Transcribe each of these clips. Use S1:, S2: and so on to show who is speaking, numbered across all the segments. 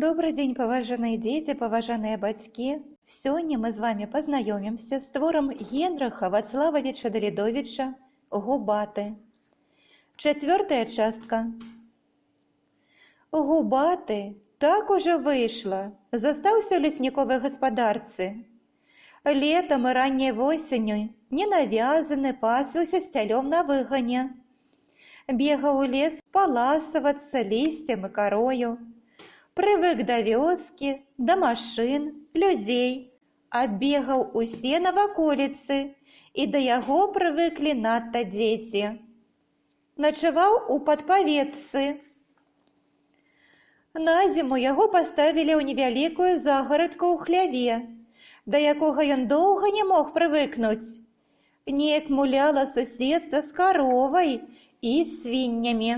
S1: Добры дзень, паважаныя дзеці, паважаныя бацькі. Сёння мы з вами пазнаёмімся з творам Генрыха Вацлававіча Далідовіча «Губаты». Чацвёртая частка. Губаты, так ужо выйшла, застаўся ў лесніковай гаспадарцы. Летам і ранняй восенню ненавязаны пасвіўся з цялём на выгане. Бегаў у лес паласавацца лісцем і карою. Прывык да вёскі, да машын, людзей. Аббегаў усе наваколіцы, і да яго прывыклі надта дзеці. Начаваў у падпаветцы. На зіму яго паставілі ў невялікую загарадку ў хляве, да якога ён доўга не мог прывыкнуць. Неяк муляла суседства з каровай і свіннямі.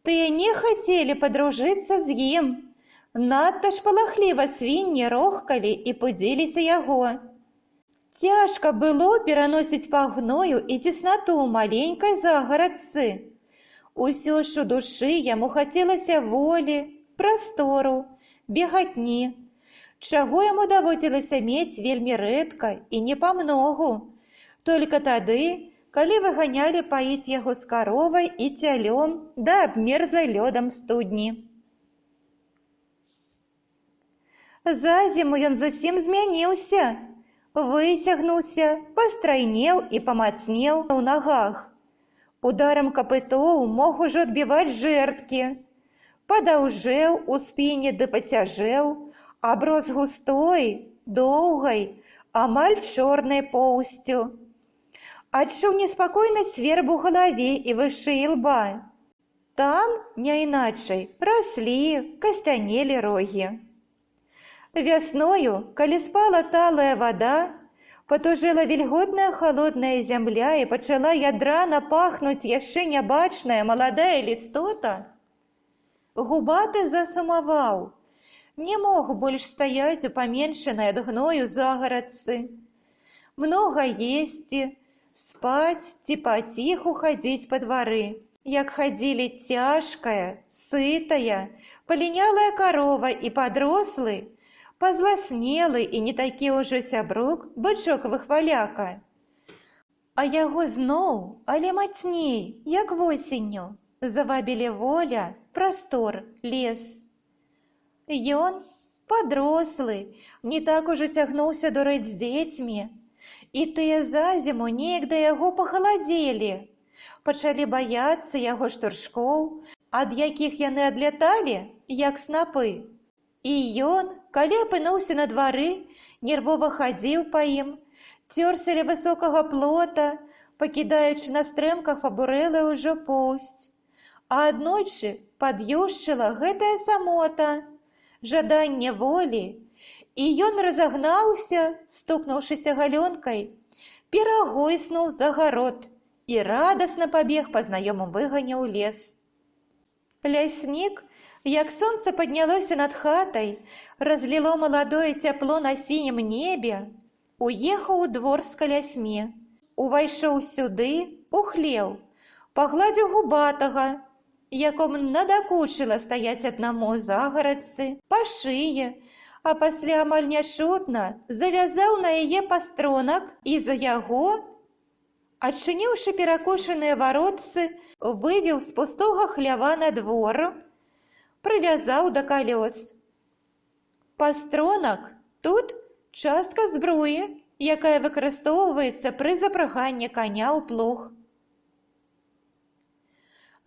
S1: Тыя не хацелі падружыцца з ім. Надта ж палахліва свінні рохкалі і пудзіліся яго. Цяжка было пераносіць пах гною і цеснату ў маленькай загарадцы. Усё ж у душы яму хацелася волі, прастору, бегатні, чаго яму даводзілася мець вельмі рэдка і не памногу, толькі тады, калі выганялі паіць яго з каровай і цялём да абмерзлай лёдам студні. За зіму ён зусім змяніўся, выцягнуўся, пастрайнеў і памацнеў у нагах. Ударам капытоў мог ужо адбіваць жэрдкі. Падаўжэў у спіне ды пацяжэў, аброс густой, доўгай, амаль чорнай поўсцю. Адчуў неспакойны сверб у галаве і вышэй ілба. Там, не іначай, раслі, касцянелі рогі. Вясною, калі спала талая вада, патужэла вільготная халодная зямля і пачала ядрана пахнуць яшчэ нябачная маладая лістота, Губаты засумаваў, не мог больш стаяць у паменшанай ад гною загарадцы. Многа есці, спаць ці паціху хадзіць па двары, як хадзілі цяжкая, сытая, палінялая карова і падрослы, пазласнелы і не такі ўжо сябрук бычок-выхваляка. А яго зноў, але мацней, як восенню, завабілі воля, прастор, лес. Ён, падрослы, не так ужо цягнуўся дурэць з дзецьмі, і тыя за зіму неяк да яго пахаладзелі, пачалі баяцца яго штуршкоў, ад якіх яны адляталі, як снапы. І ён, калі апынуўся на двары, нервова хадзіў па ім, цёрся ля высокага плота, пакідаючы на стрэмках пабурэлую ўжо поўсць. А аднойчы пад'юшчыла гэтая самота, жаданне волі, і ён разагнаўся, стукнуўшыся галёнкай, перагойснуў загарод і радасна пабег па знаёмым выгане ў лес. Ляснік, як сонца паднялося над хатай, разліло маладое цяпло на сінім небе, уехаў у двор з калясьмі, увайшоў сюды, у хлеў, пагладзіў Губатага, якому надакучыла стаяць аднаму ў загарадцы, па шые, а пасля амаль нячутна завязаў на яе пастронак і за яго, адчыніўшы перакошаныя варотцы, вывеў з пустога хлява на двор, прывязаў да калёс. Пастронак тут частка збруі, якая выкарыстоўваецца пры запраганні каня ў плуг.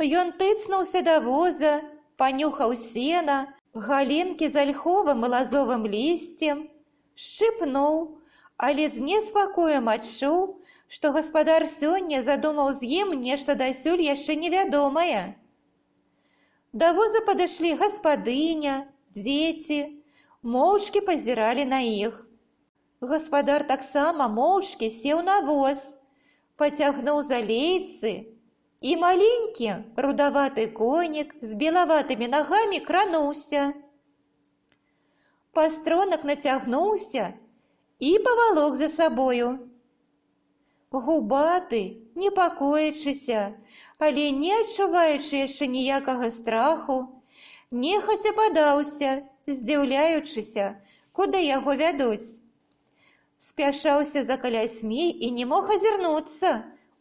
S1: Ён тыцнуўся да воза, панюхаў сена, галінкі з альховым і лазовым лісцем, шчыпнуў, але з неспакоем адчуў, што гаспадар сёння задумаў з ім нешта дасюль яшчэ невядомае. Да воза падышлі гаспадыня, дзеці, моўчкі пазіралі на іх. Гаспадар таксама моўчкі сеў на воз, пацягнуў за лейцы, і маленькі рудаваты конік з белаватымі нагамі крануўся. Пастронак нацягнуўся і павалок за сабою. Губаты, непакоячыся, але не адчуваючы яшчэ ніякага страху, Нехаця падаўся, здзіўляючыся, куды яго вядуць. Спяшаўся за калясьмі і не мог азірнуцца,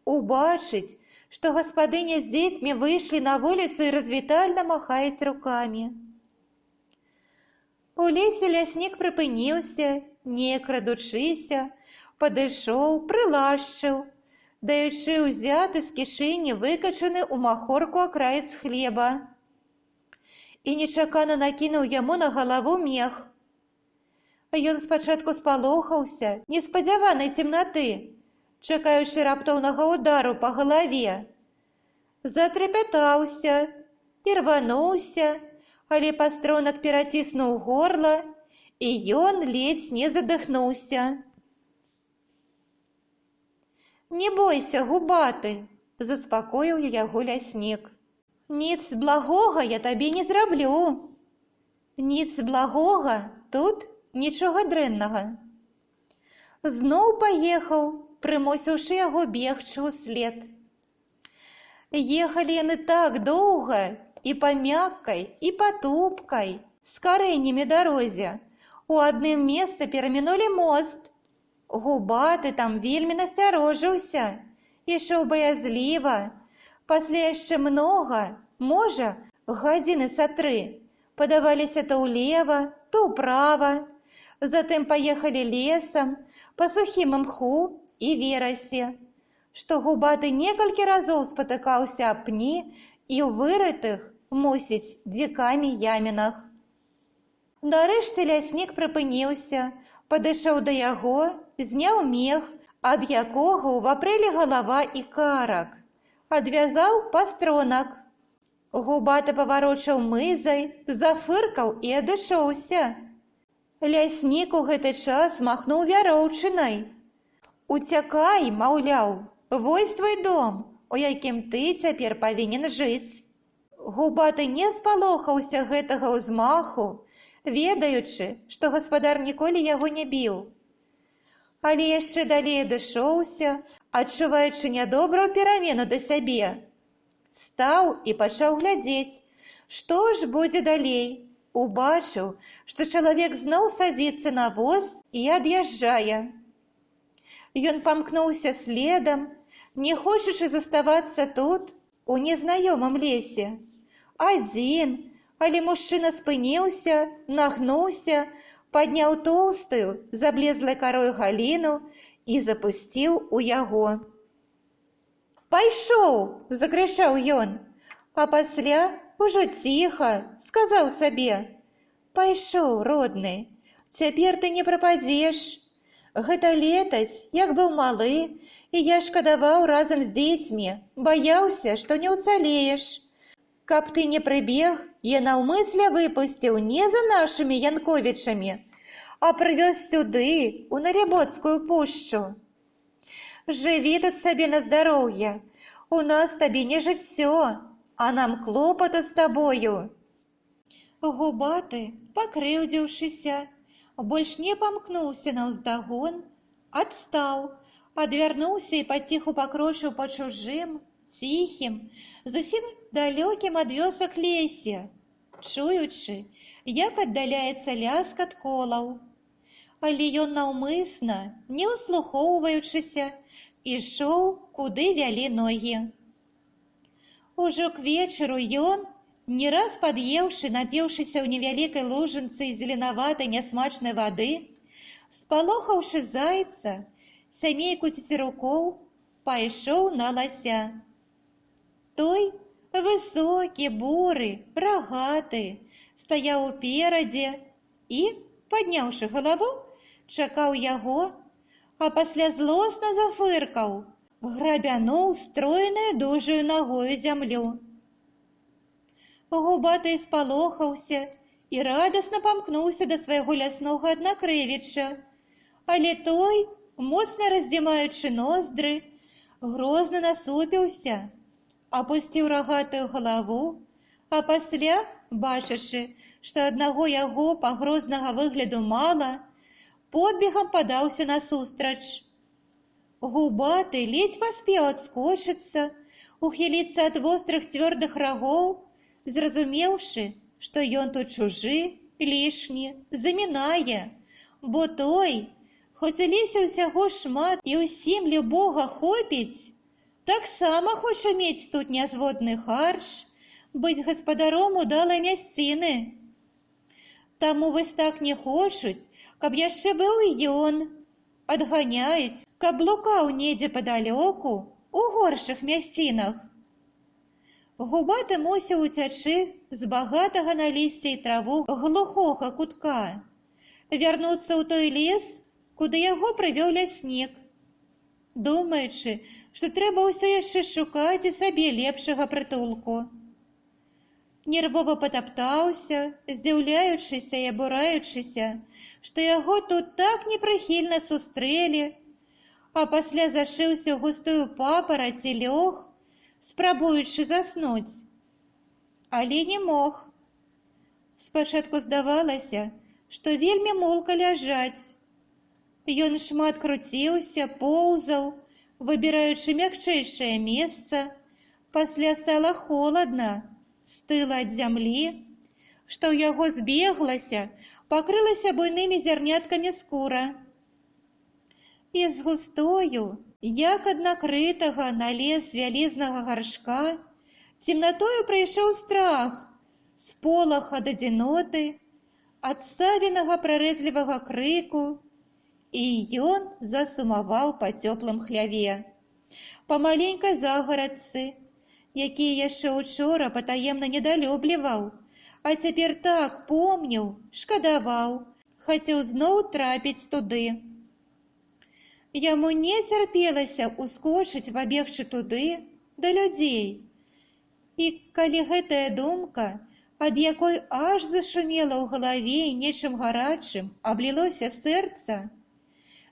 S1: убачыць, што гаспадыня з дзецьмі выйшлі на вуліцу і развітальна махаюць рукамі. У лесе ляснік прыпыніўся, неяк крадучыся, падышоў, прылашчыў, даючы ўзяты з кішэні выкачаны ў махорку акраец хлеба. І нечакана накінуў яму на галаву мех. Ён спачатку спалохаўся неспадзяванай цемнаты, чакаючы раптоўнага ўдару па галаве. Затрапятаўся, ірвануўся, але пастронак пераціснуў горла, і ён ледзь не задыхнуўся. «Не бойся, Губаты», – заспакоіў яго ляснік. «Ніц благога я табе не зраблю». Ніц благога тут нічога дрэннага. Зноў паехаў, прымусіўшы яго бегчы ўслед. Ехалі яны так доўга і па мяккай, і па тупкай, з карэннямі дарозе. У адным месцы перамінулі мост. Губаты там вельмі насцярожыўся, ішоў баязліва. Пасля яшчэ многа, можа, гадзіны са тры, падаваліся то ўлева, то ўправа. Затым паехалі лесам, па сухім імху і верасе, што Губаты некалькі разоў спатыкаўся аб пні і ў вырытых, мусіць, дзікамі ямінах. Нарэшце ляснік прыпыніўся, падышоў да яго, зняў мех, ад якога ўвапрэлі галава і карак, адвязаў пастронак. Губаты паварочаў мызай, зафыркаў і адышоўся. Ляснік у гэты час махнуў вяроўчынай. «Уцякай, маўляў, вось твой дом, у якім ты цяпер павінен жыць». Губаты не спалохаўся гэтага ўзмаху, ведаючы, што гаспадар ніколі яго не біў. Але яшчэ далей адышоўся, адчуваючы нядобрую перамену да сябе. Стаў і пачаў глядзець, што ж будзе далей. Убачыў, што чалавек зноў садзіцца на воз і ад'язджае. Ён памкнуўся следам, не хочучы заставацца тут, у незнаёмым лесе. Адзін, але мужчына спыніўся, нагнуўся, падняў тоўстую, з аблезлай карой галіну і запусціў у яго. «Пайшоў!» – закрычаў ён, а пасля ўжо ціха сказаў сабе: «Пайшоў, родны, цяпер ты не прападзеш. Гэта летась, як быў малы, і я шкадаваў разам з дзецьмі, баяўся, што не ўцалееш. Каб ты не прыбег, я наўмысля выпусціў не за нашымі Янковічамі, а прывёз сюды, у Налібоцкую пушчу. Жыві тут сабе на здароўе, у нас табе не жыццё, а нам клопату з табою». Губаты, пакрыўдзіўшыся, больш не памкнуўся наўздагон, адстаў, адвярнуўся і паціху пакрочыў па чужым, ціхім, зусім далёкім ад вёсак лесе, чуючы, як аддаляецца ляскат колаў. Але ён наўмысна, не ўслухоўваючыся, ішоў, куды вялі ногі. Ужо к вечару ён, не раз пад'еўшы, напіўшыся ў невялікай лужынцы зеленаватай нясмачнай вады, спалохаўшы зайца, сямейку цецерукоў, пайшоў на лася. Той, высокі, буры, рагаты, стаяў уперадзе і, падняўшы галаву, чакаў яго, а пасля злосна зафыркаў, грабянуў стройнаю дужаю нагою зямлю. Губаты спалохаўся і радасна памкнуўся да свайго ляснога аднакрывіча, але той, моцна раздзімаючы ноздры, грозна насупіўся, апусціў рагатую галаву, а пасля, бачачы, што аднаго яго пагрознага выгляду мала, подбегам падаўся насустрач. Губаты ледзь паспеў адскочыцца, ухіліцца ад вострых цвёрдых рагоў, зразумеўшы, што ён тут чужы, лішні, замінае, бо той, хоць у лесе ўсяго шмат і ўсім любога хопіць, таксама хоча мець тут нязводны харч, быць гаспадаром удалай мясціны. Таму вось так не хочуць, каб яшчэ быў і ён. Адганяюць, каб блукаў недзе падалёку, у горшых мясцінах. Губаты мусіў уцячы з багатага на лісце і траву глухога кутка, вярнуцца ў той лес, куды яго прывёў ляснік, думаючы, што трэба ўсё яшчэ шукаць і сабе лепшага прытулку. Нервова патаптаўся, здзіўляючыся і абураючыся, што яго тут так непрыхільна сустрэлі, а пасля зашыўся ў густую папараць і лёг, спрабуючы заснуць. Але не мог. Спачатку здавалася, што вельмі мулка ляжаць. Ён шмат круціўся, поўзаў, выбіраючы мякчэйшае месца. Пасля стала холадна, стыла ад зямлі, што ў яго збеглася, пакрылася буйнымі зярняткамі скура. І з густою, як ад накрытага на лес вялізнага гаршка, цемнатою прыйшоў страх, сполах ад адзіноты, ад савінага прарэзлівага крыку, і ён засумаваў па цёплым хляве, па маленькай загарадцы, якія яшчэ учора патаемна недалюбліваў, а цяпер так помніў, шкадаваў, хацеў зноў трапіць туды. Яму не цярпелася ускочыць, пабегчы туды, да людзей. І калі гэтая думка, ад якой аж зашумела ў галаве і нечым гарачым аблілося сэрца,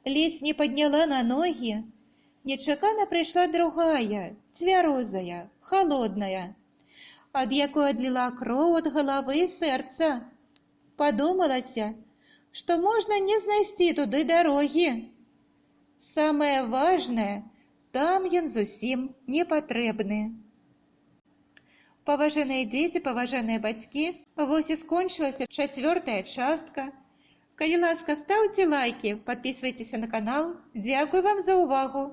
S1: ледзь не падняла на ногі, нечакана прыйшла другая, цвярозая, халодная, ад якой адліла кроў ад галавы і сэрца. Падумалася, што можна не знайсці туды дарогі. Самае важнае, там ён зусім не патрэбны. Паважаныя дзеці, паважаныя бацькі, вось і скончылася чацвёртая частка. Калі ласка, стаўце лайкі, падпісвайцеся на канал. Дзякуй вам за ўвагу.